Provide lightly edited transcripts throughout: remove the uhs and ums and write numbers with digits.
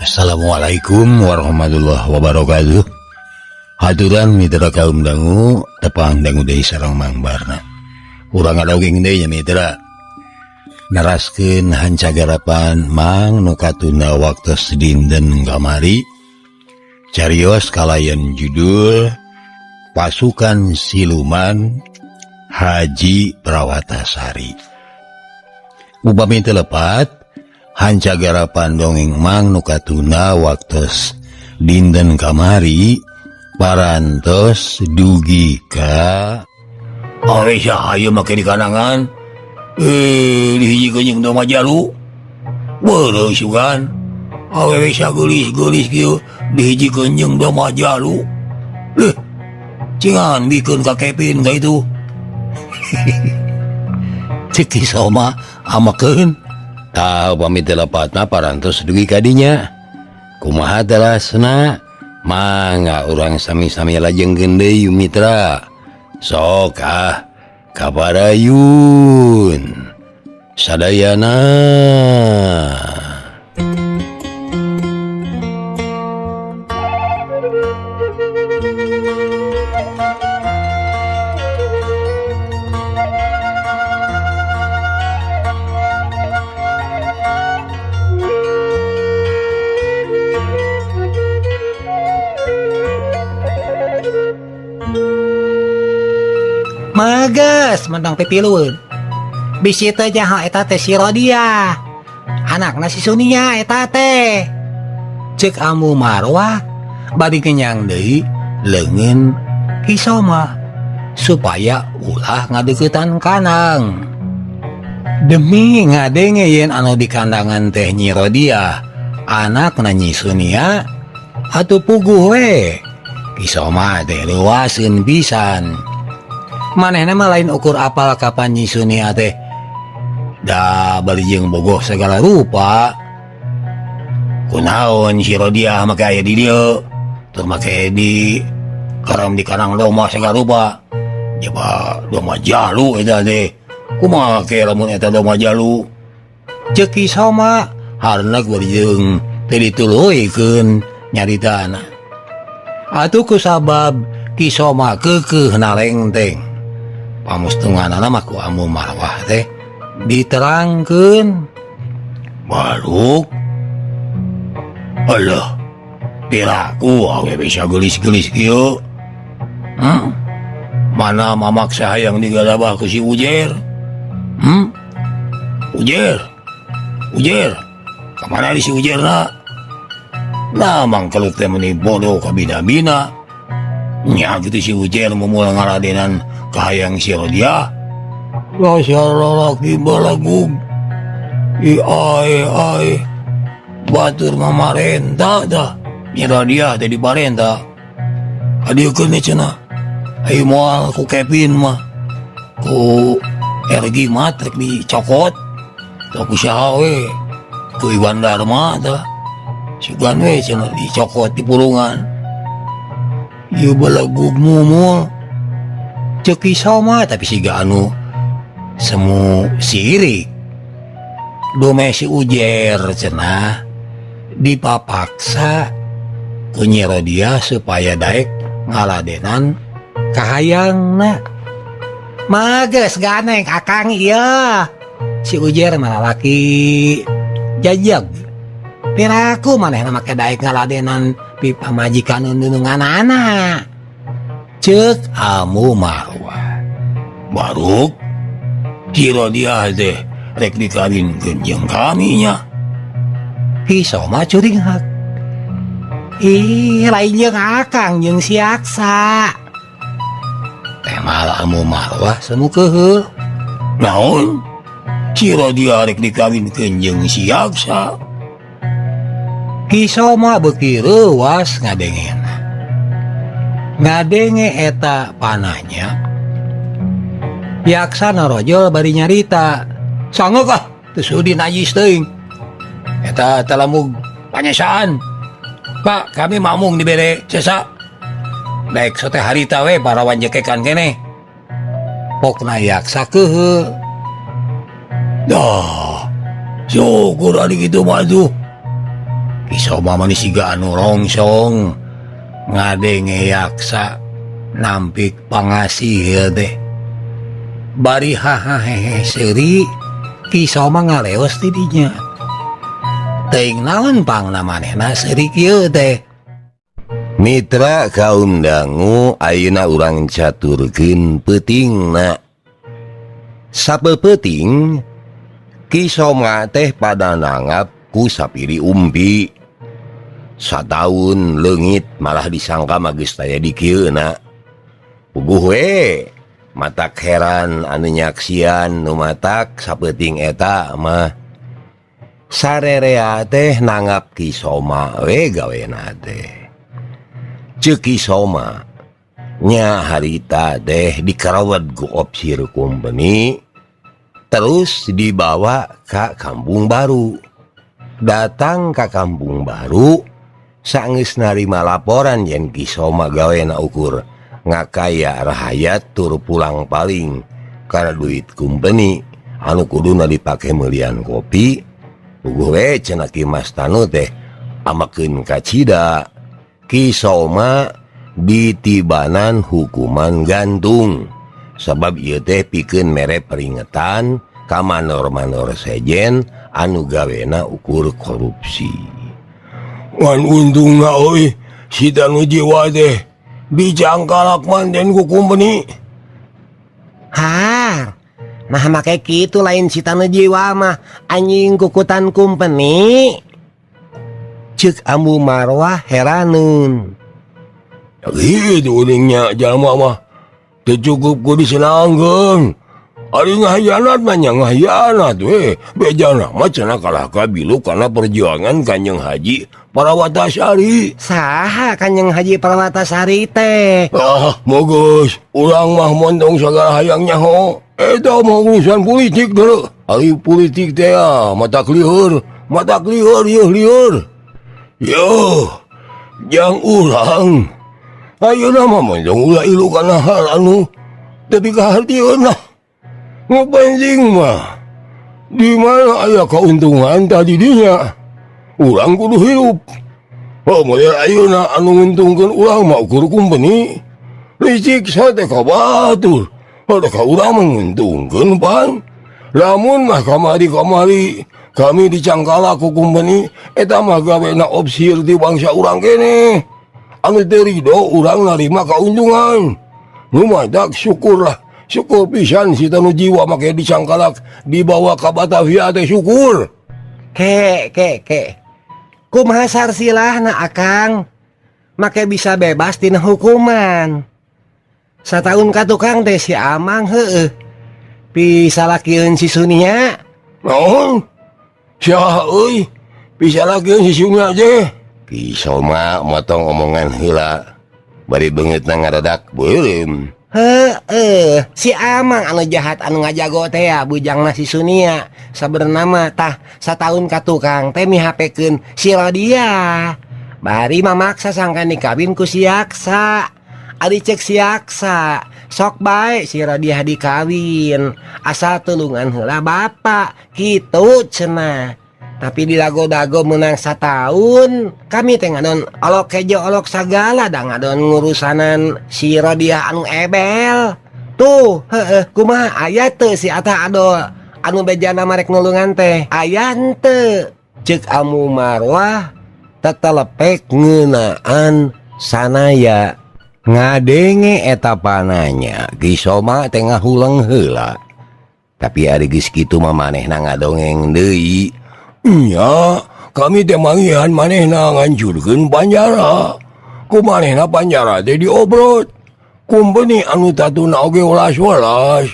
Assalamualaikum warahmatullahi wabarakatuh. Haturan mitra kaum dangu tepang dangu deui sareng Mang Barna. Urang ngadogeng deui nya mitra. Neraskeun hancagarapan Mang nu katunda waktos dinten kamari. Carios kalayan judul Pasukan Siluman Haji Prawatasari. Upami teu lepat hancagarapan dongeng Mang nu katunda waktos dinten kamari parantos dugi ka Aisyah ayo make di kanangan dihijikeun jeung domba jalu beureung sugan awewe sageulis-geulis kieu dihijikeun jeung domba jalu leuh cingan bikeun ka Kevin ka itu cek Ki Soma amakeun tah upami teu lepatna parantos dugi ka dinya kumaha telasna mangga urang sami-sami lajengkeun deui mitra sok ah kabarayun sadayana. Mages menang pipilueun. Bisi teh nyaho eta teh si Rodia. Anakna si Sunia eta teh. Cek Ambu Marwah bari kenyang deui leungeun Ki Soma supaya ulah ngadeukeutan kandang. Demi ngadenge yen anu di kandangan teh Nyi Rodia, anakna Nyi Sunia atuh puguh we. Ki Soma teh leuwaseun pisan. Manehna mah lain ukur apal kapan Nyi Sunia teh da bari jeung bogoh segala rupa. Kunaon si Rodia make aya di dieu, tur make di karam di kandang domba segala rupa. Jaba domba jalu eta teh. Kumaha ke lamun eta domba jalu? Ceuk Ki Soma harna bari jeung teu dituluykeun nyaritana. Atuh kusabab Ki Soma keukeuh nalengteng. Pamustunganana mah ku Ambu Marwah teh diterangkeun. Baluk. Alah, piraku awe bisa geulis-geulis kieu. Mana mamak sayang digalabah ku si Ujer? Ujer. Ujer. Kamana di si Ujerna? Nah, mang kelut teh meuni bodoh kabina-bina. Nya kitu si Ujer mumul ngaladenan kahayang si Rodia. Dasar lalaki balagug. I ae ae. Batur mamarenta tah. Nyi Rodia teh diparenta. Adiekeun we cenah. Ayo moal ku Kevin mah. Ku RG mah trek dicokot. Tah ku saha we. Ku Iwan Dharma tah. Sugan we cenah dicokot di pulungan. Ieu balagug mumul. Ceuk Ki Soma tapi siga anu semu sirik. Dume si Ujer cenah dipapaksa ku Nyi Rodia supaya daek ngaladenan kahayangna. Mageus ganeng akang ieu. Si Ujer mah lalaki jajag. Piraku manehna make daek ngaladenan pi pamajikan nundunganana. Ceuk Ambu Marwah. Baruk si Rodia teh rek dikawinkeun jeung kami nya. Ki Soma curinghak. Ih, lain jeung akang jeung si Aksa. Teh malah Ambu Marwah semu keuheul. Naon? Si Rodia rek dikawinkeun jeung si Aksa. Ki Soma beuki reuwas ngadengena. Ngadenge eta pananya. Yaksa narojol bari nyarita. Sanggeuk ah, teu sudi najis teuing. Eta talamug panyesaan. Pak, kami mamung dibere sesa. Daek sote harita we parawan jekekan keneh. Pokna Yaksa keuheul. Dah, syukur ari kitu mah atuh. Ki Soma mah siga anu rongsong ngadenge Yaksa nampik pangasih teh bari hahahehe seuri. Ki Soma ngaleos ti dinya teuing naon pangna manehna seuri kieu teh. Mitra kaum dangu, ayeuna urang caturkeun peutingna. Sapeupeting Ki Soma teh pada nanggap ku sapiri umpi. Sataun leungit malah disangka mah geus taya di kieuna. Puguh we matak heran anu nyaksian nu matak sapeuting eta mah. Sarerea teh nanggap Ki Soma we gawena teh. Ceuk Ki Soma nya harita teh dikarawat ku opsir company terus dibawa ka Kampung Baru. Datang ka Kampung Baru sanggeus narima laporan yen Ki Soma gawena ukur ngakaya rahayat tur pulang paling karena duit company anu kuduna dipake meulian kopi. Puguh we cenah Ki Mas Tanu teh amakeun kacida. Ki Soma ditibanan hukuman gantung sabab ieu teh pikeun mere peringetan ka manor-manor sejen anu gawena ukur korupsi. Ngan untungna euy si Tanu Jiwa teh dicangkalak manten ku kumpeni. Har, nah make kitu lain si Tanu Jiwa mah anjing kukutan kumpeni. Ceuk Ambu Marwah heraneun. Gitu uningnya jalma mah teu cukup ku disenangkeun. Ari ngahianat mah nya ngahianat we. Bejana mah cenah kalah ka bilu kana perjuangan Kanjeng Haji Parawatasari. Saha Kanjeng Haji Parawatasari teh? Ah, mogeus urang mah montong sagala hayang nyaho. Eta mah urusan politik deuleu. Ari politik teh ah, matak lieur, matak lieur yeuh lieur. Yo, jang urang. Ayeuna mah montong ulah ilu kana hal anu teu dikahartieun lah. Nu penting mah di mana aya kauntungan tadi dinya. Urang kudu hirup. Oh, model ayeuna anu nguntungkeun urang mah ukur kumpeni. Licik sate ka batur. Ada ka urang mah nguntungkeun pan. Lamun mah kamari-kamari kami dicangkala ku kumpeni eta mah gawena opsir di bangsa urang kene. Anu teu rido urang narima kauntungan. Nu matak syukurlah, syukur pisan si Tanu Jiwa make dicangkalak dibawa ka Batavia teh syukur. Ke ke ke. Kumaha sarsilahna Akang? Make bisa bebas tina hukuman. Sataun ka tukang teh si Amang heueuh. Pisalakieun si Sunia. Naon? Saha euy? Pisalakieun si Sunia teh? Ki Soma motong omongan heula. Bari beungeutna ngadadak beureum. Heeh, si Amang anu jahat anu ngajago teh ya bujangna si Sunia. Sabenerna mah tah sataun ka tukang teh mihapekeun si Rodia. Bari mamaksa sangkan dikawin ku si Yaksa. Ari cek si Yaksa, sok bae si Rodia dikawin asal tulungan heula bapak kitu cenah. Tapi didago-dago menang sataun kami teh ngadon olok kejo olok sagala da ngadon ngurusanan si Rodia anu ebel. Tuh, heeh, kumaha aya teu si Atah Adol anu bejana marek nulungan teh? Aya henteu? Ceuk Ambu Marwah tetelepek ngeunaan sanaya. Ngadenge eta pananya Ki Soma teh ngahuleng heula. Tapi ari geus kitu mah manehna ngadongeng deui. Nya, kami teh manggihan manehna ngancurkeun panjara. Ku manehna panjara teh diobrot. Kumpeni anu tatuna oge welas-welas.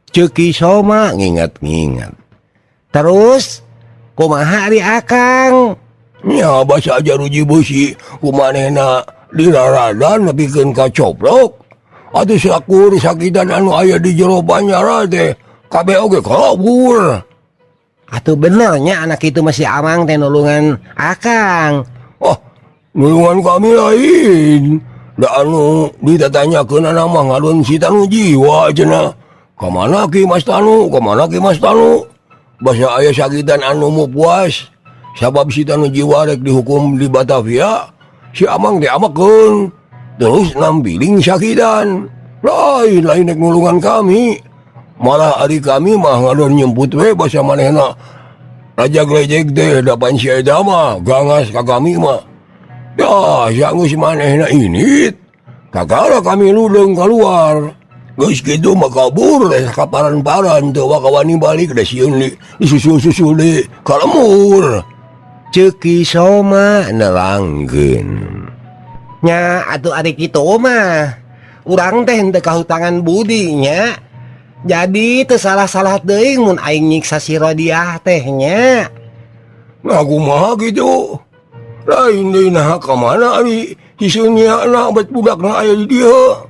Ceuk Ki Soma nginget-nginget. Terus kumaha ari Akang? Nya basa jaruji beusi ku manehna diraradan nepikeun ka coplok. Atuh sakur sakitan anu aya di jero panjara teh kabeh oge kabur. Atuh benernya anak itu masih Amang teh nulungan Akang. Oh, nulungan kami lain. Da anu ditatanyakeun mah ngadon si Tanu Jiwa cenah. Ka mana Ki Mas Tanu? Ka mana Ki Mas Tanu? Basa aya sakitan anu mu puas. Sabab si tanu jiwa rek dihukum di Batavia, si Amang diamakeun. Terus nambiling sakitan. Lain lain rek nulungan kami. Malah ari kami mah ngadon nyemput we basa manehna. Raja Grejek teh dapan si eta mah gangas ka kami mah. Dah, geus manehna init. Kakara kami ludeung keluar. Geus kitu mah kabur deh sakaparan-paran teu wakawani balik deh sieun disusul-susul deui ka lemur. Ceuk Ki Soma nerangkeun. Nya atuh ari kitu mah urang teh henteu kahutangan budi nya. Jadi teu salah-salah teuing mun aing nyiksa si Rodiah teh nya. Nah kumaha kitu? Lain deui naha ka mana ari si Sunia na bet budakna aya di dieu.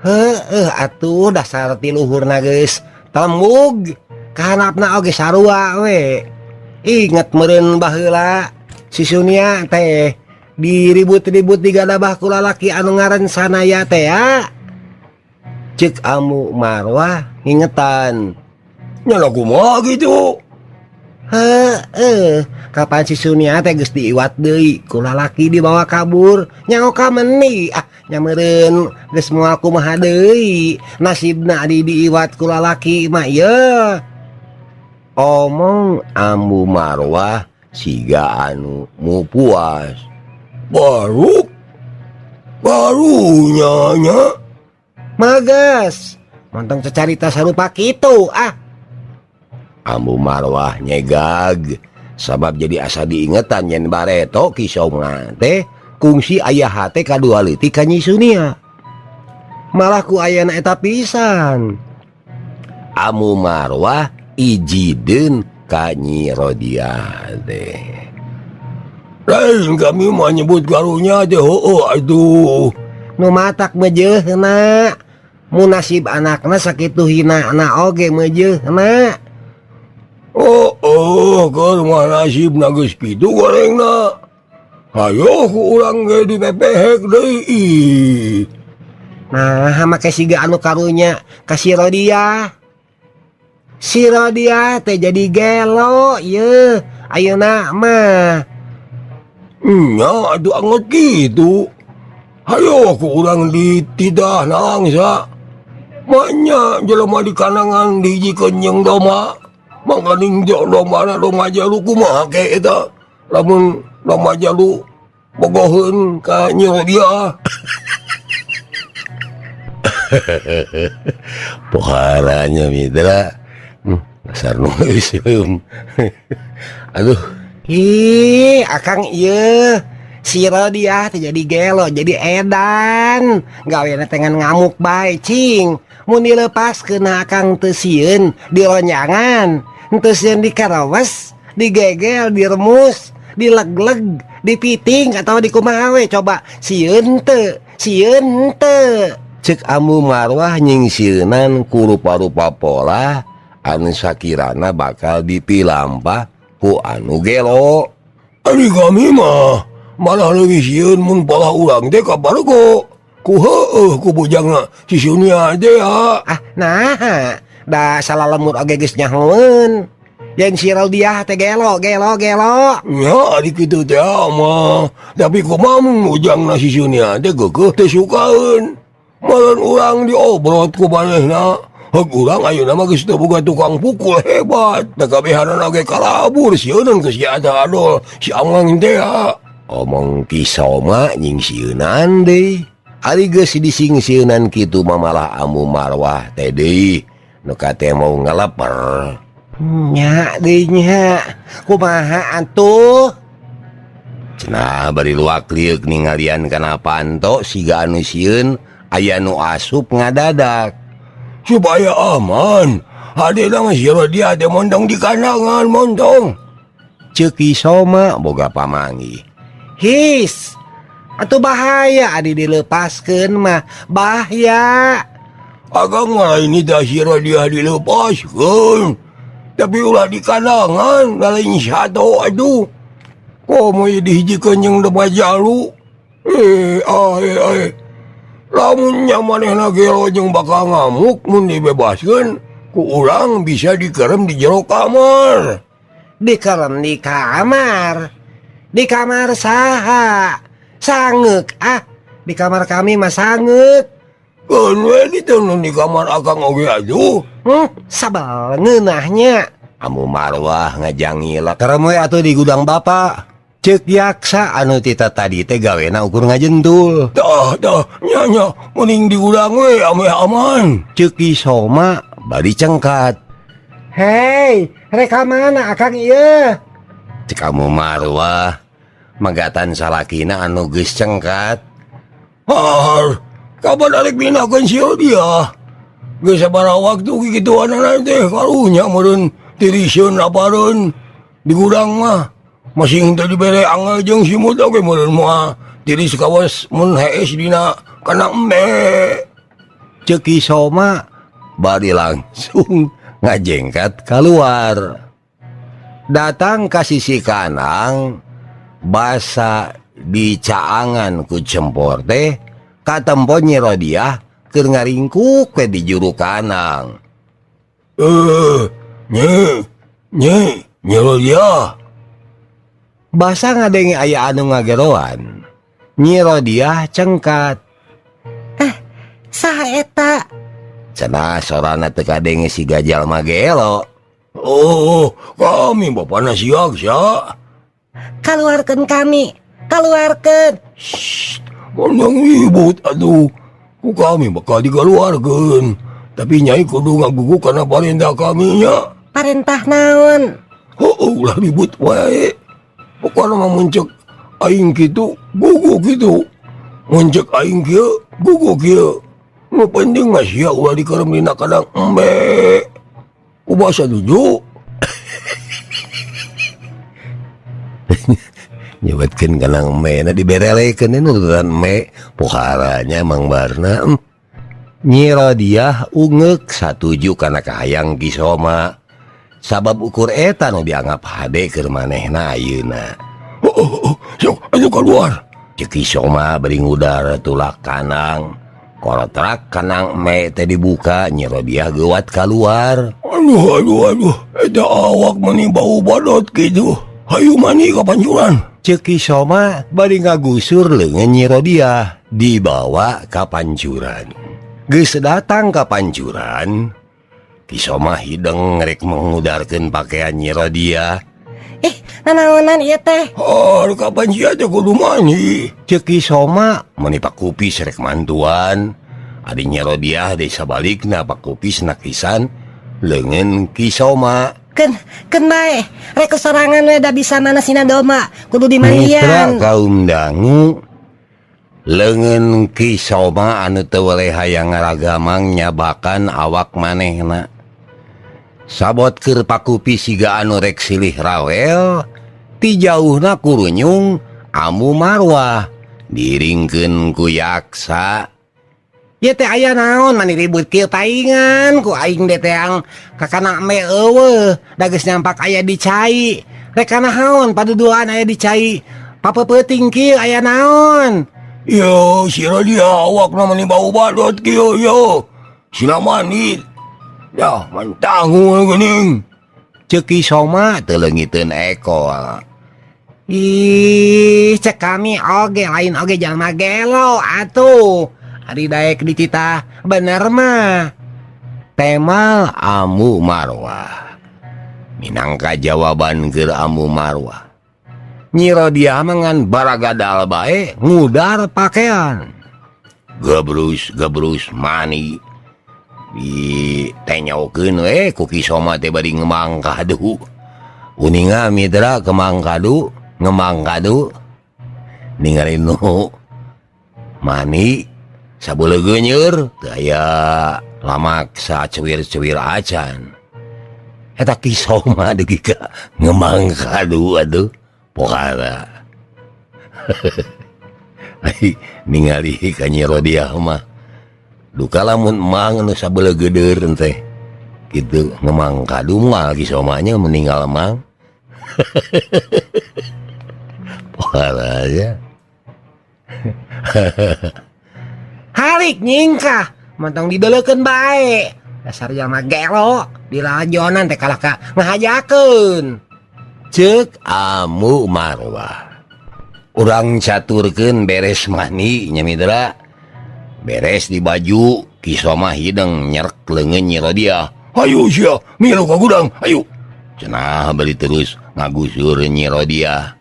Heeh atuh dasar ti luhurna geus tembug kahanapna oge sarua we. Inget meureun baheula si Sunia teh diribut-ribut digadabah ku lalaki anu ngaran Sanaya teh ya. Ceuk Ambu Marwah ngingetan. Nya kumaha kitu? Heeh, kapan si Sunia teh geus diiwat deui ku lalaki dibawa kabur nyaho ka meni ah nya meureun geus moal kumaha deui nasibna di diiwat ku lalaki mah ieu. Omong Ambu Marwah siga anu mu puas. Baru baru nya Magas montong cecarita sarupa kitu ah. Ambu Marwah nyegag sabab jadi asa diingetan yen bareto Ki Soma teh kungsi aya hate kadua leutik ka Nyi Sunia. Malah ku ayana eta pisan. Ambu Marwah ijideun ka Nyi Rodiah teh. Lain kami mah nyebut karunya teh heueuh atuh. Nu matak meujeuhna munasib anakna sakitu hinana oge meujeuhna. Oh, oh, keur mah nasibna geus kitu gorengna. Hayo ku urang ge dipepehek deui. Nah, make siga anu karunya ka si Rodiah. Si Rodiah teh jadi gelo yeuh ayeuna mah. Nya atuh anget kitu. Hayo ku urang ditidah nangsa. Manya jelema di kanangan dihijikeun jeung domba. Mangkaning domba na domba jalu kumaha ke eta. Lamun domba jalu bogoheun ka Nyi Rodiah. Poharanya mitra. Dasar nulis. Aduh. Ih, akang ieu si Rodiah teh jadi gelo, jadi edan. Gawena teh ngan ngamuk bae cing. Mun dilepaskeun akang teu sieun dironyangan, teu sieun dikarawes, digegel, diremus, dilegleg, dipiting atau dikumaha we coba sieun teu, sieun teu. Ceuk Ambu Marwah nyingsieunan ku rupa-rupa pola anu sakirana bakal dipilampah ku anu gelo. Ari kami mah malah leuwih sieun mun pola urang teh kabarego. Ku heueuh ku bujangna si Sunia teh ya. Ah, nah, da salah lemur oge geus nyahoeun. Yen si Rodiah teh gelo, gelo, gelo. Nya ari kitu teh mah. Tapi kumaha mun bujangna si Sunia teh geukeuh teu sukaeun. Malan urang diobrot ku manehna. Heug urang ayeuna mah geus teu boga tukang pukul hebat. Da kabehanana ge kalabur sieuneun geus si Ada Adol, si Amang teh ya. Omong Ki Soma nyingsieunan deui. Ari geus disingsieunan kitu mah malah Ambu Marwah teh deui nu kate mau ngaleper. Nya deui nya. Kumaha atuh? Cenah bari luak lieuk ningalian kana panto siga anu sieun aya nu asup ngadadak. Supaya aman, hadena mah si Rodiah teh montong di kandangan montong. Ceuk Ki Soma boga pamanggih. His, atuh bahaya adi dilepaskeun mah, bahaya. Akang mah ini dah si Rodiah dilepaskeun. Tapi ulah di kandangan, lain satu aduh. Komo dihijikeun jeung domba jalu. Lamun nya manehna gelo jeung bakal ngamuk mun dibebaskeun, ku urang bisa dikerem di jero kamar. Dikerem di kamar. Di kamar saha? Sangeuk ah. Di kamar kami mah sangeuk. Keun we ditenun di kamar akang oge atuh. Sabal ngeunahnya. Amu Marwah ngajangilak. Kerem we atuh di gudang bapak. Cek yaksa anu tita tadi teh gawena ukur ngajentul. Tah tah nya nya mending di gudang we ameh aman. Cek Ki Soma bari cengkat. Hei, rek ka mana akang ieu? Cek Amu Marwah magatan salakina anu geus cengkat. Har, kapan arek minakeun si dia? Geus sabaraha waktu kikituanana teh karunya meureun tiriseun lapareun di gudang mah. Masing teu dibere angel jeung simut oge meureun moal tiris kawas mun hees dina kana embe. Cek Ki Soma bari langsung ngajengkat keluar. Datang ka sisi kanang basa dicaangan ku cempor teh katempo Nyi Rodiah keur ngaringkuk we di juru kanang. Nyi, nyi, Nyi Rodiah. Basa ngadenge aya anu ngageroan. Nyi Rodiah cengkat. Saha eta? Cenah sorana teu kadenge siga jalma gelo. Oh, kami bapana si Yaksa. Kaluarkeun kami, kaluarkeun. Shh, gondong ribut atuh. Ku kami bakal dikaluarkeun. Tapi nyai kudu ngagugu kana parentah kami nya. Parentah naon? Heueuh, ulah ribut wae. Pokona mah mun ceuk aing kitu, gugu kitu. Mun ceuk aing kieu, gugu kieu. Nu penting mah sia ulah dikerem dina kadang embe. Ku basa tuju. Nyebutkeun kanang embe na diberelekeun nurutan embe poharanya Mang Barna. Nyi Rodiah ungeuk satuju kana kahayang Ki Soma. Sabab ukur eta nu dianggap hade keur manehna ayeuna. Oh, sok atuh kaluar. Ceuk Ki Soma bari ngudar tulak kanang. Korotrak kanang embe teh dibuka, Nyi Rodiah geuwat kaluar. Aduh, aduh, aduh, eta awak meni bau badot kitu. Hayu mani ka pancuran. Ceuk Ki Soma bari ngagusur leungeun Nyi Rodiah dibawa ka pancuran. Geus datang ka pancuran, Ki Soma hideng rek mengudarkeun pakaian Nyi Rodiah. Nanaonan ieu teh? Oh, kapan sia teh kudu mandi? Ceuk Ki Soma meuni Pakupis rek mantuan. Ari Nyi Rodiah deui sabalikna Pakupis nakisan leungeun Ki Soma. Keun, keun bae, rek sorangan we da bisa mana sina doma, kudu dimandian. Mitra kaum dangu leungeun Ki Soma anu teu weleh hayang ngaragamang nyabakan awak manehna. Sabot keur Pakupis siga anu rek silih rawel, ti jauhna kurunyung Amu Marwah diringkeun ku yaksa. Ye teh aya naon mani ribut kieu paingan ku aing teh teang kakana embe eueuh da geus nyampak aya di cai. Rek kana haon paduduaan aya di cai. Papeupeting kieu aya naon? Yo, si Rodiah awakna mani bau badot kieu yo. Sina mandi. Dah mantangu geuning. Ceuk Ki Soma teu leungiteun ekol. Ih, cek kami oge lain oge jalma gelo atuh. Ari daek dititah bener mah. Temal Amu Marwah. Minangka jawaban keur Amu Marwah. Nyi Rodiah mah ngan baragadal bae ngudar pakaian. Gebrus gebrus mani. Ditenyokeun we ku Ki Soma teh bari ngemang kadu. Uninga mitra kemang kadu, ngemang kadu. Ningali nu mani sabeuleugeuh nyeur teu aya lamak sacuwir-cuwir acan. Eta Ki Soma dugi ka ngemang kadu atuh pohara. Ningali ka Nyi Rodiah mah duka lamun mang nu sabeuleugeueur teh kitu ngemang kadu moal Ki Somanya meninggal mang. Pohara ya. Halik nyingkah mantong didelekeun bae. Dasar jalma gelo dilajonan teh kalah ka ngahajakeun. Cek Amu Marwah. Urang caturkeun beres mani nya Mitra. Beres di baju Ki Soma hideng nyerek leungeun Nyi Rodiah. Hayu sia, milu ka gudang, hayu. Cenah bari terus ngagusur Nyi Rodiah.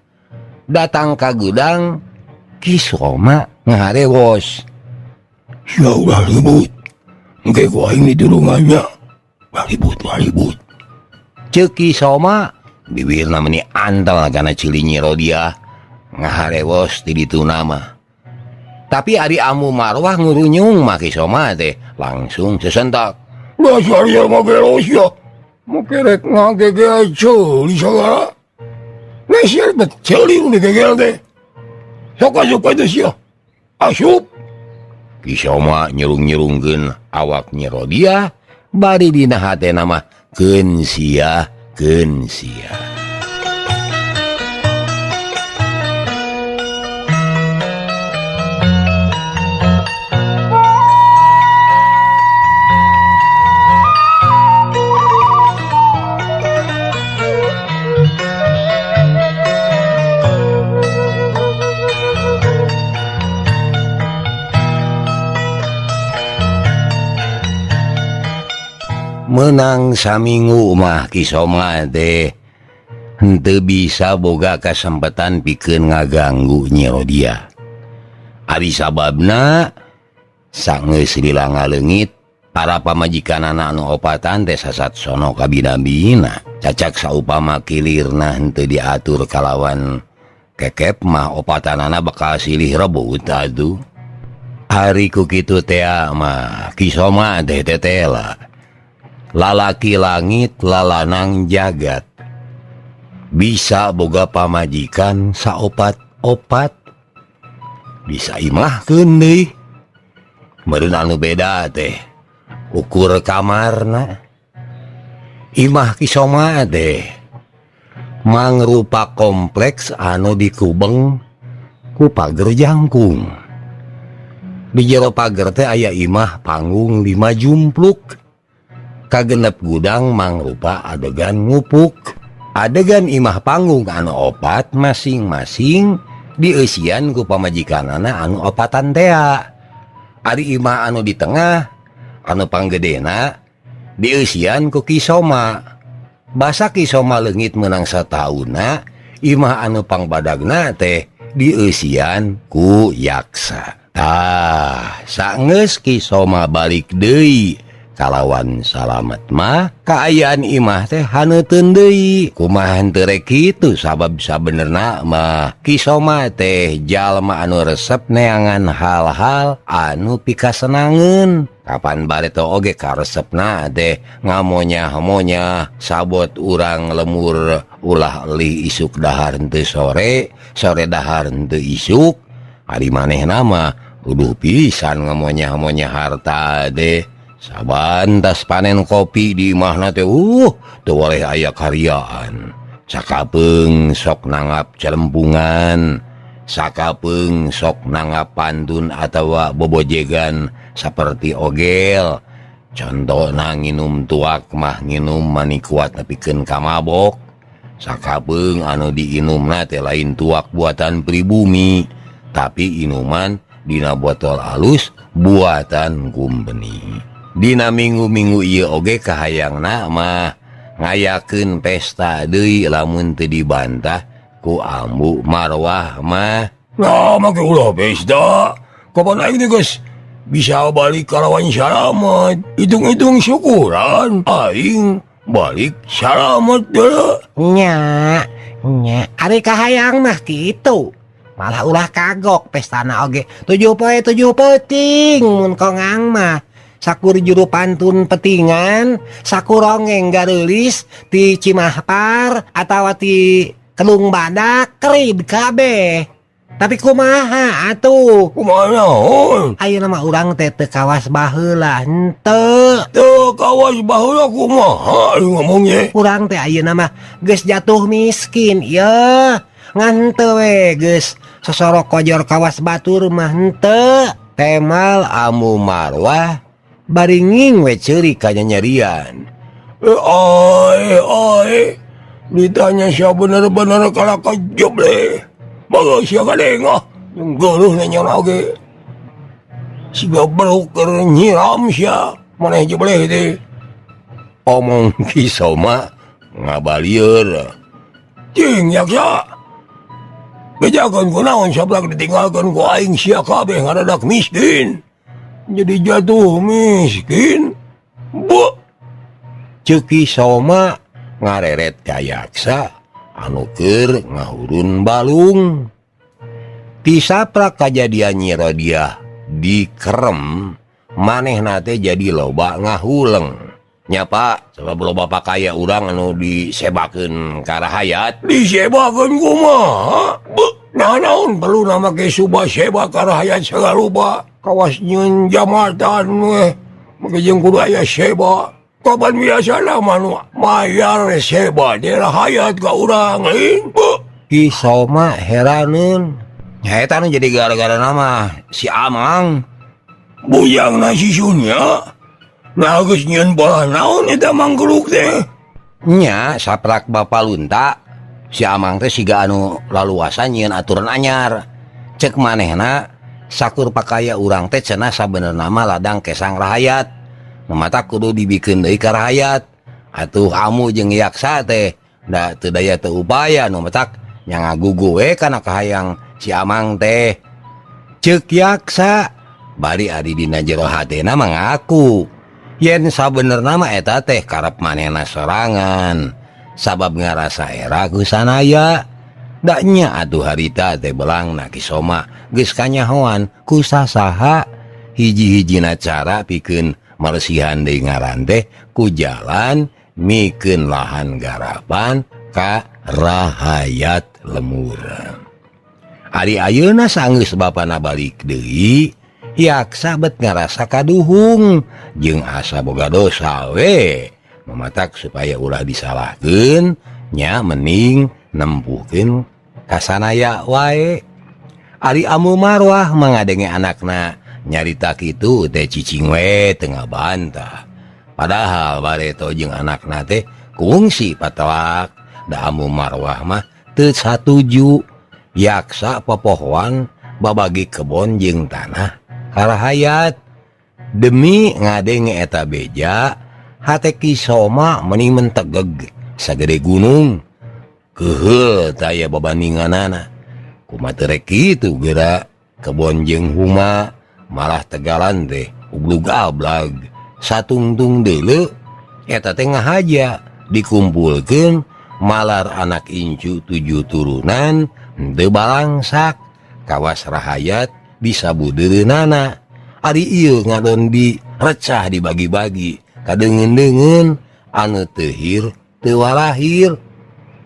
Datang ka gudang Ki Soma ngaharewos. Sia ulah ribut. Engke ku aing ditulungan nya. Ulah ribut, ulah ribut. Ceuk Ki Soma bibirna meuni antel kana ceuli Nyi Rodiah ngaharewos ti ditu mah. Tapi ari Amu Marwah ngurunyung mah Ki Soma teh langsung sesentak. Dasar ieu mah gelo sia. Make rek ngagegel ceuli sagala. Leser bet ceuli nu digegel teh. Sok asup atuh sia. Asup. Ki Soma nyurung-nyurungkeun awak Nyi Rodiah bari dina hatena mah keun sia keun sia. Menang saminggu mah Ki Soma teh henteu bisa boga kasempatan pikeun ngaganggu Nyi Rodiah. Ari sababna sanggeus lila ngaleungit para pamajikanana anu opatan teh sasat sono kabina-bina. Cacak saupama kilirna henteu diatur kalawan kekep mah opatanana bakal silih rebut atuh. Ari ku kitu teh mah Ki Soma teh tetela. Lalaki langit lalanang jagat bisa boga pamajikan saopat-opat bisa imahkeun deui. Meureun anu beda teh ukur kamarna. Imah Ki Soma teh mangrupa kompleks anu dikubeng ku pager jangkung. Di jero pager teh aya imah panggung 5 jumpluk. Kagenep gudang mangrupa adegan ngupuk. Adegan imah panggung anu opat masing-masing dieusian ku pamajikanana anu opatan tea. Ari imah anu di tengah anu panggedena dieusian ku Ki Soma. Basa Ki Soma leungit meunang sataunna, imah anu pangbadagna teh dieusian ku Yaksa. Tah, sanggeus Ki Soma balik deui kalawan salamet mah kaayaan imah teh haneuteun deui. Kumaha henteu rek kitu sabab sabenerna mah Ki Soma teh jalma anu resep neangan hal-hal anu pikasenangeun. Kapan bareto oge karesepna teh ngamonya-monya sabot urang lemur ulah li isuk dahar henteu sore, sore dahar henteu isuk. Ari manehna mah uduh pisan ngamonya-monya harta teh. Sabantas panen kopi di imahna teh teu waleh aya karyaan. Sakapeung sok nanggap celempungan, sakapeung sok nanggap pantun atawa bobojegan saperti ogel. Contona nginum tuak mah nginum mani kuat nepikeun ka mabok. Sakapeung anu diinumna teh lain tuak buatan pribumi, tapi inuman dina botol alus buatan kumpeni. Dina minggu-minggu ieu oge kahayangna mah ngayakeun pesta deui lamun teu dibantah ku Ambu Marwah mah. Nah, make ulah pesta. Kapan aing teh geus bisa balik kalawan salamet. Hitung-hitung syukuran aing balik salamet deui. Nya, nya ari kahayang mah kitu. Malah ulah kagok pestana oge 7 poe 7 peuting mun kongang mah. Sakur juru pantun petingan, sakur rongeng gareulis ti Cimahpar atawa ti Kelung Badak kerid kabeh. Tapi kumaha atuh? Kumaha naon? Ayeuna mah urang teh teu kawas baheula henteu. Teu kawas baheula kumaha ngomongnya? Urang teh ayeuna mah geus jatuh miskin ieu. Ngan henteu we geus sosorok kojor kawas batur mah henteu. Temal Amu Marwah baringing we ceurik ka nyanyarian. Ai ai Ditanya sia bener-bener kalah kajeble. Bagus sia kadeng ah. Jeung geuleuh nanya oge. Siga beruk keur nyiram sia. Maneh jebleh teh. Omong Ki Soma ngabalieur. Cing Yaksa. Bejakeun kunaon sablak ditinggalkeun ku aing sia kabeh ngadadak miskin. Jadi jatuh miskin. Bu. Ceuk Ki Soma ngareret ka Yaksa anu keur ngahurun balung. Tisaprak kajadian Nyi Rodiah dikerem manehna teh jadi loba ngahuleng. Nya Pak, sebab loba pakaya urang anu disebakeun ka rahayat. Disebakeun kumaha? Beuh, nah naon perlu make suba seba ka rahayat sagarupa. Kawas nyieun jambatan we, make jeung kudu aya seba. Kapan biasana mah nu mayar seba teh rahayat ka urang lain. Beuh. Ki Soma heraneun. Nya eta nu jadi gara-gara nama si Amang. Bujangna si Sunya. Nah geus nyieun bola naon eta mangkeluk teh? Nya saprak Bapa Lunta, si Amang teh siga anu laluasa nyieun aturan anyar. Cek manehna sakur pakaya urang teh cenah sabenerna mah ladang kesang rahayat. Nu matak kudu dibikeun deui ka rahayat. Atuh amu jeung Yaksa teh da teu daya teu upaya nu matak nya ngagugu we kana kahayang si Amang teh. Ceuk Yaksa bari ari dina jero hatena mah ngaku yen sabenerna mah eta teh karep manehna sorangan sabab ngarasa era ku sanaya. Da nya atuh harita teh belangna Ki Soma geus kanyahoan ku sasaha hiji-hijina cara pikeun maresihan deui ngaran teh ku jalan mikeun lahan garapan ka rahayat lemur. Ari ayeuna sanggeus bapana balik deui, Yaksa bet ngarasa kaduhung jeung asa boga dosa we. Mematak supaya ulah disalahkeun nya mending nempuhkeun kasanaya wae. Ari Amu Marwah mangadenge anakna nyarita kitu teh cicing we teu ngabantah. Padahal bareto jeung anakna teh kungsi patelak. Da Amu Marwah mah teu satuju Yaksa popohoan babagi kebon jeung tanah karahayat. Demi ngadenge eta beja hate Ki Soma meni mentegeg sagede gunung. Keuheul taya babandinganana. Kumaha teu rek kitu geura kebon jeung huma malah tegalan teh ublug ablag satungtung deuleu eta teh ngahaja dikumpulkeun malar anak incu 7 turunan teu balangsak kawas rahayat disabudeureunana. Ari ieu ngadon direcah dibagi-bagi kadeungeun-deungeun anu teu hir teu walahir.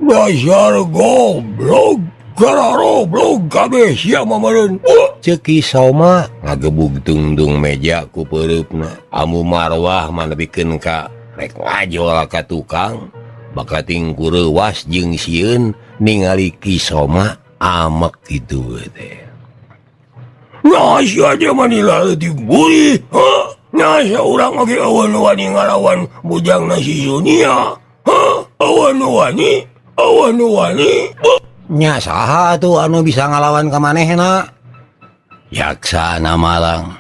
Dasar goblok gararoblog kabeh sia mah meureun. Ceuk Ki Soma ngagebug tungtung meja ku peureupna. Amu Marwah mah nepikeun ka rek ngajol ka tukang bakating kureuwas jeung sieun ningali Ki Soma amek kitu teh. Nah sia teh mah leutik buri. Hah? Nah sia urang oge eueuh nu wani ngalawan bujangna si Sunia. Hah? Eueuh nu wani? Eueuh nu wani? Nya saha atuh anu bisa ngalawan ka manehna? Yaksa na Malang.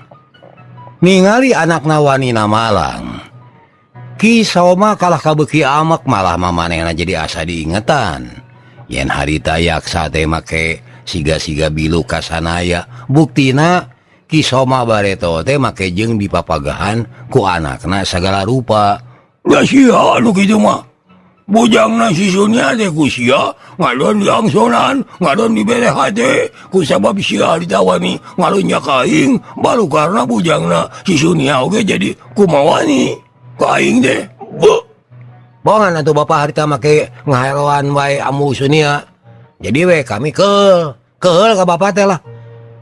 Ningali anakna wani na Malang. Ki Soma kalah kabeuki amek malah mamanehna jadi asa diingetan. Yen harita Yaksa teh make siga-siga bilu kasanaya. Buktina Ki Soma bareto teh make jeung dipapagahan ku anakna sagala rupa. Da sia anu kitu mah. Bujangna si Sunia teh ku sia ngadon diangsonan, ngadon dibere hate ku sabab sia ditawani ngalunya ka aing, baru karena bujangna si Sunia oge jadi kumawani ka aing teh. Beuh. Bongan atuh bapak harita make ngaheroan wae amu Sunia. Jadi we kami keul ka bapak teh lah.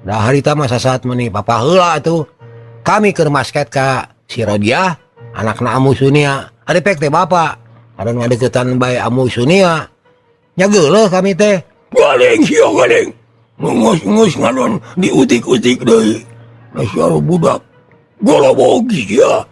Da harita mah sasaat meuni papa heula atuh. Kami keur masket ka si Rodiah, anakna amu Sunia. Ari pek teh bapak. Ada ngadeukeutan bae amu Sunia. Nya geuleuh kami teh. Galing sia galing. Ngus-ngus ngadon diutik-utik deui. Dasar budak. Golobog sia.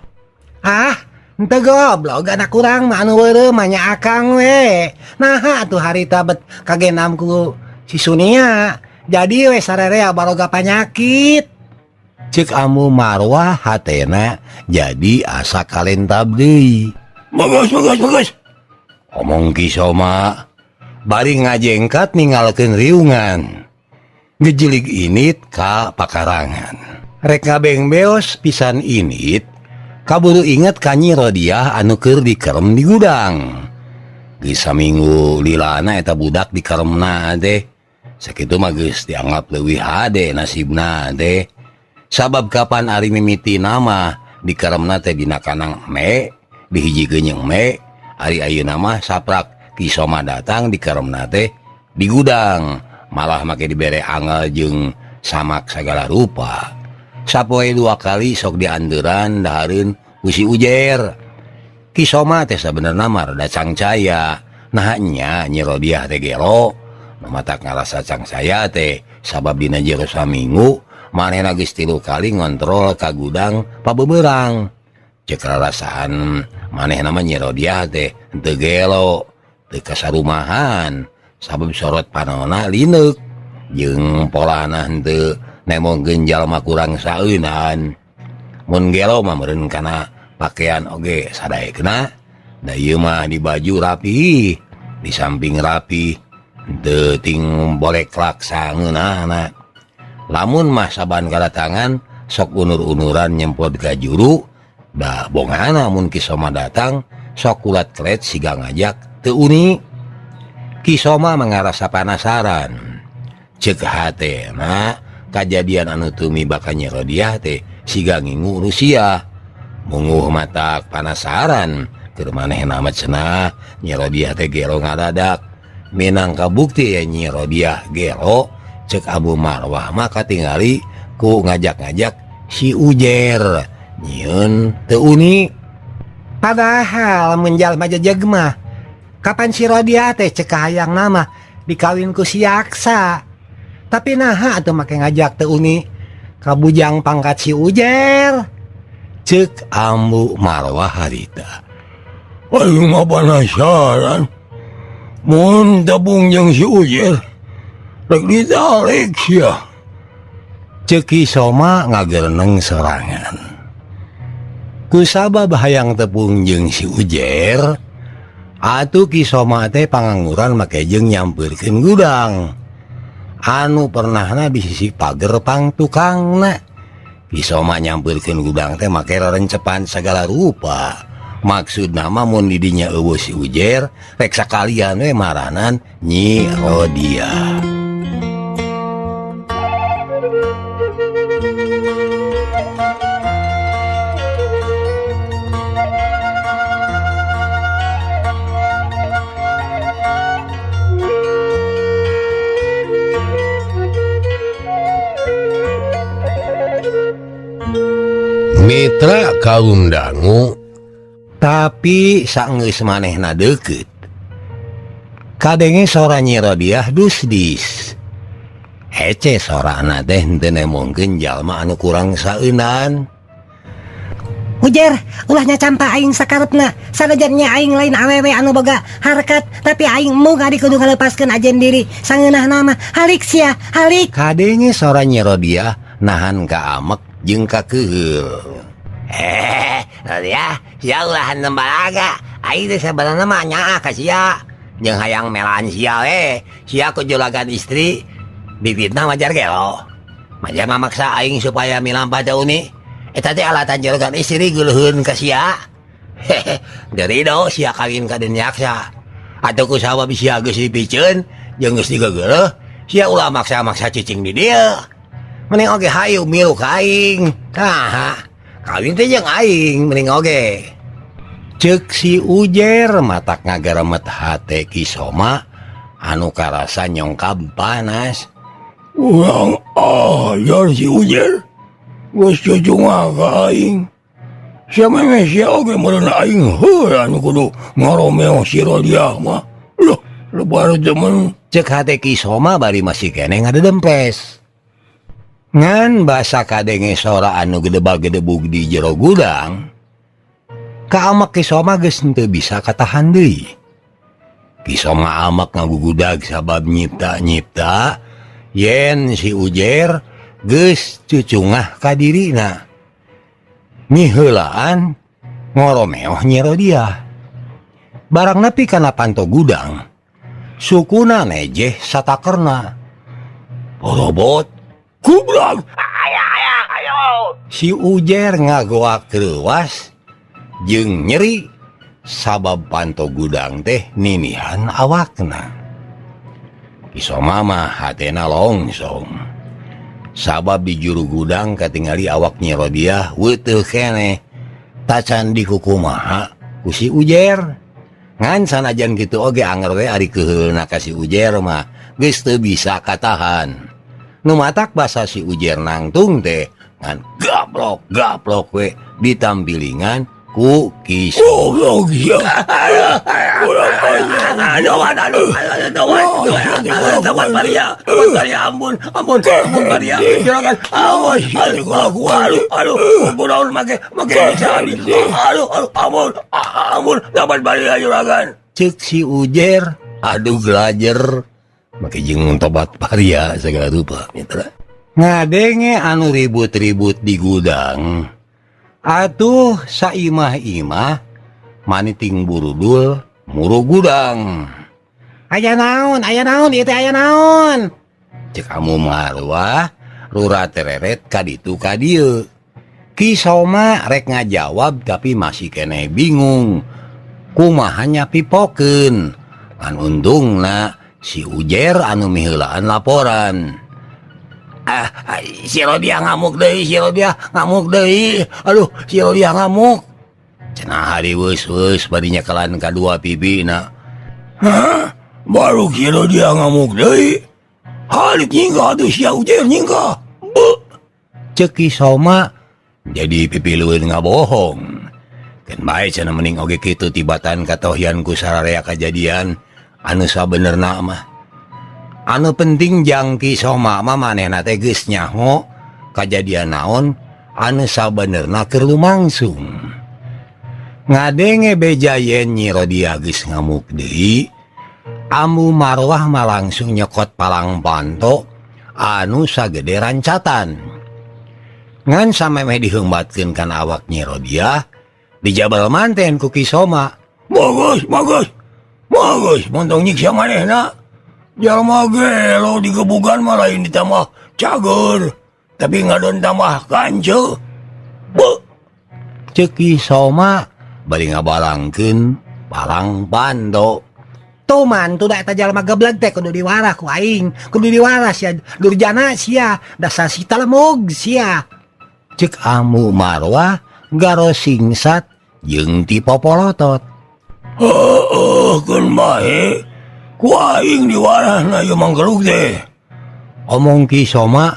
Ah, Henteu goblog anak urang mah anu weureu mah nya akang we. Naha atuh harita bet kagenam ku si Sunia. Jadi we sarerea baroga panyakit. Cek Ambu Marwah hatena jadi asa kalentab deui. Bagus bagus bagus. Omong Ki Soma bari ngajengkat ninggalkeun riungan. Ngejilig init ka pakarangan. Rek ngabengbeos pisan init, kaburu inget ka Nyi Rodiah anu keur dikerem di gudang. Geus saminggu lilana eta budak dikeremna teh. Sakitu mah geus dianggap leuwih hade nasibna teh. Sabab kapan ari mimiti nama dikeremna teh dina kanang me, dihijikeun jeung me, ari ayeuna mah saprak Ki Soma datang dikeremna teh di gudang, malah make dibere angel jeung samak sagala rupa. Sapoe dua kali sok diandeuran dahareun ku si Ujer. Ki Soma teh sabenerna mah rada cangcaya. Nah nya Nyi Rodiah teh gelo, nu matak ngarasa cangcaya teh sabab dina jero saminggu manehna geus 3 kali ngontrol ka gudang pabeberang. Cek rarasaan manehna mah Nyi Rodiah teh henteu gelo, teu kasarumahan sabab sorot panona lineuk jeung polana henteu nemongkeun jalma kurang saeunan. Mun gelo mah meureun kana pakaian oge sadaekna, da ieu mah di baju rapi, di samping rapi, henteu ting boleklak sangeunahna. Lamun mah saban kadatangan sok unur-unuran nyemprot ka juru, da bongana mun Ki Soma datang sok kulat kelet siga ngajak teu uni. Ki Soma mangarasa panasaran. Ceuk hatena kajadian anu tumi baka Nyi Rodiah teh siga ngingu Rusia. Munguh matak panasaran keur manehna mah cenah Nyi Rodiah teh gelo ngadadak. Minangka bukti ya Nyi Rodiah gelo, cek Abu Marwah mah katingali ku ngajak-ngajak si Ujer nyieun teu uni. Padahal mun jalma jejeg mah kapan si Rodiah teh cek kahayang nama dikawin ku si Yaksa. Tapi naha atuh make ngajak teu uni ka bujang pangkat si Ujer. Cek Ambu Marwah harita. Aing mah penasaran mun tepung jeung si Ujer rek ditalik sia. Cek Ki Soma ngagereneng sorangan. Kusabab hayang tepung jeung si Ujer, atuh Ki Soma teh pangangguran make jeung nyampeurkeun gudang anu pernahna di sisi pager pang tukangna. Ki Soma nyampeurkeun gudang teh make rerencepan sagala rupa. Maksudna mah mun di dinya eueuh si Ujer, rek sakalian we maranan Nyi Rodiah. Mitra kaum dangu, tapi saenggeus manehna deukeut kadenge sora Nyi Rodiah dusdis. Hece sorana teh henteu nemongkeun jalma anu kurang saeunan. Ujer, ulah nyacampa aing sakarepna. Sanajan nya aing lain awewe anu boga harkat, tapi aing embung ari kudu ngalepaskeun ajen diri. Sangeunahna mah halik sia, halik. Kadenge sora Nyi Rodiah nahan ka amek jeung ka keuheul. Rodiah, sia ulah nembalaga. Aing teh sabenerna mah nyaah ka sia. Jeung hayang melaan sia we. Sia ku juragan istri difitnah majar gelo. Majar mamaksa aing supaya milampah teh uni. Eta teh alatan juragan istri geuleuheun ka sia. Hehe, derido sia kawin ka Den Yaksa. Atuh ku sabab sia geus dipiceun jeung geus digegeureuh, sia ulah maksa-maksa cicing di dieu. Mending oge hayu milu ka aing. Tah, kawin teh jeung aing mending oge. Ceuk si Ujer matak ngageremet hate Ki Soma anu karasa nyongkab panas. Urang ajar si Ujer. Geus cucungah ka aing. Sia memeh sia oge meureun aing heula anu kudu ngaromeo si Rodiah mah. Loh, lebar demen. Ceuk hate Ki Soma bari masih keneh ngadedempes. Ngan basa kadenge sora anu gedebag-gedebug di jero gudang. Ka amak Ki Soma geus henteu bisa katahan deui. Ki Soma amak ngagugudag sabab nyipta-nyipta yen si Ujer geus cucungah ka dirina. Miheulaan ngoromeoh Nyi Rodiah. Barang nepi kana panto gudang, sukuna nejeh satakerna. Robot kubrak si Ujer ngagoak reuwas jeung nyeri sabab panto gudang teh ninihan awakna. Ki Soma mah hatena longsong sabab di juru gudang katingali awak Nyi Rodiah weutuh keneh tacan dikukumaha ku si Ujer. Ngan sanajan kitu oge anger we ari keuheulna ka si Ujer mah geus teu bisa katahan. Nu matak basa si Ujer nangtung teh ngan gaplok gaplok we ditampilingan ku Ki Soma. Ceuk si Ujer aduh gelajer make jeung tobat paria segala rupa mitra. Ngadenge anu ribut-ribut di gudang atuh saimah-imah maniting burudul muru gudang. Aya naon, aya naon, ieu teh aya naon? Cek Ambu Marwah rura tereret ka ditu ka dieu. Ki Soma rek ngajawab tapi masih keneh bingung kumaha nyapipokeun. Ngan untungna si Ujer anu miheulaan laporan. Ah, si Rodiah ngamuk deui, si Rodiah ngamuk deui. Aduh, si Rodiah ngamuk. Cenah hariweus-weus bari nyekelan kadua pibina. Hah? Baru si Rodiah ngamuk deui. Halik nyingkah atuh si Ujer nyingkah. Beuh. Ceuk Ki Soma jadi pipilueun ngabohong. Keun bae cenah mending oge kitu tibatan katohian ku sararea kajadian anu sabenerna mah. Anu penting jang Ki Soma mah manehna teh geus nyaho kajadian naon anu sabenerna keur lumangsung. Ngadenge beja yen Nyi Rodiah geus ngamuk deui, Ambu Marwah mah langsung nyokot palang panto anu sagede rancatan. Ngan samemeh diheumbatkeun kana awak Nyi Rodiah, dijabal manten ku Ki Soma. Bagus, bagus. Bagus, montong nyiksa manehna. Jalma gelo digebugan mah lain ditambah cager, tapi ngadon tambah kanceu. Beuh. Ceuk Ki Soma bari ngabalangkeun palang panto. Tuh mantu da eta jalma geblek teh kudu diwarah ku aing, kudu diwarah sia durjana sia, dasar si talemug sia. Ceuk Ambu Marwah garo singsat jeung ti popolotot. Heueuh keun bae. Ku aing diwarahna ieu mangkeluk teh. Omong Ki Soma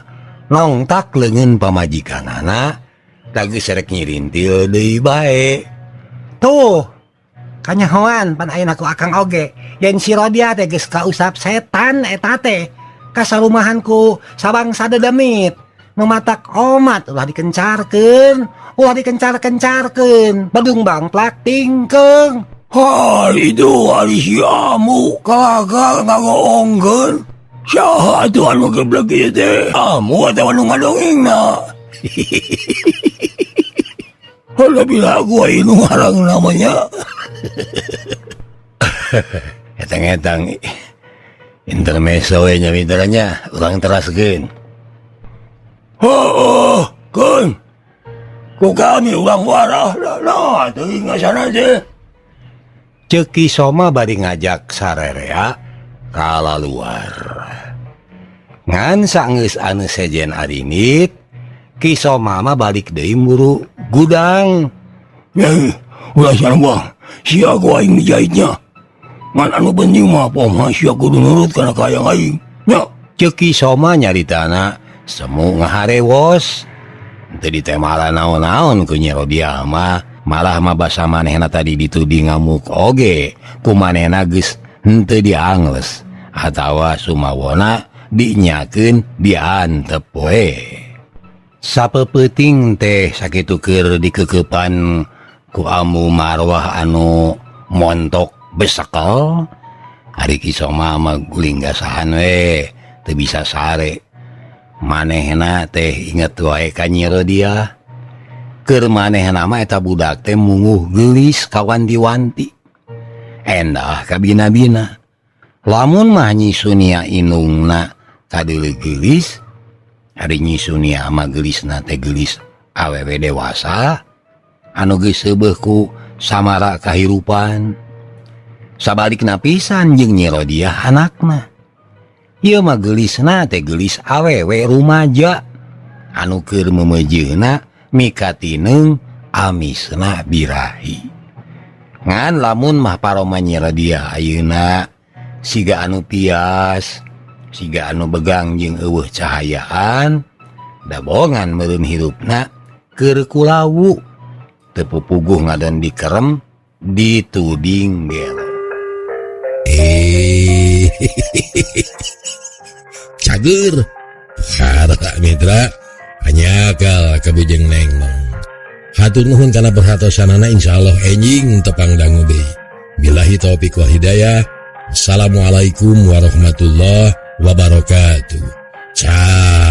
nongtak leungeun pamajikanana da geus rek nyirintil deui bae. Tuh kanyahoan pan ayeuna ku akang oge yen si Rodiah teh geus kausap setan eta teh kasarumahan ku sabangsa dedemit. Nu matak omat ulah dikencarkeun, ulah dikencar-kencarkeun, badung bangplak tingkeung. Hal itu ari si Amu kagak ngagoongkeun. Saha atuh anu geblek ieu teh? Amu atawa nu ngadongengna? Lebih lagu anu ngarang namanya. Etang-etang intermezzo we nya mitranya, urang teraskeun. Heueuh, keun. Ku kami urang warah lah, teuing ngasana teh. Ceuk Ki Soma bari ngajak sarerea ka laluar. Ngan sanggeus anu sejen arinit, Ki Soma mah balik deui muru gudang. Ulah sarua, sia ku aing dijahitnya. Ngan anu penting mah poh sia kudu nurut kana kahayang aing. Nya. Ceuk Ki Soma nyaritana semu ngaharewos. Teu ditemala naon-naon ku Nyi Rodiah mah, malah mah basa manehna tadi dituding ngamuk oge ku manehna geus henteu diangles atawa sumawona dinyakeun diantep we. Sapeupeting teh sakitu keur dikeukepan Ku Ambu Marwah anu montok besekel Ari Ki Soma mah guling gasahan we teu bisa sare. Manehna teh inget wae ka Nyi Rodiah. Keur manehna mah eta budak teh munguh geulis kawanti-wanti. Endah kabina-bina. Lamun mah Nyi Sunia indungna kadeuleu geulis, ari Nyi Sunia mah geulisna teh geulis awewe dewasa anu geus seubeuh ku samara kahirupan. Sabalikna pisan jeung Nyi Rodiah anakna. Ieu mah geulisna teh geulis awewe rumaja anu keur meumeujeuna mikatineung amisna birahi. Ngan lamun mah paroma Nyi Rodiah ayeuna siga anu pias, siga anu begang jeung eueuh cahayaan, dabongan meureun hirupna keur kulawu teu pupuguh ngadon dikerem dituding gelo. Cager para mitra hanyakal kabujeng neng. Hatur nuhun kana perhatosanana, insyaallah enjing tepang dangu deui. Billahi taufik wal hidayah. Assalamualaikum warahmatullahi wabarakatuh. Cager.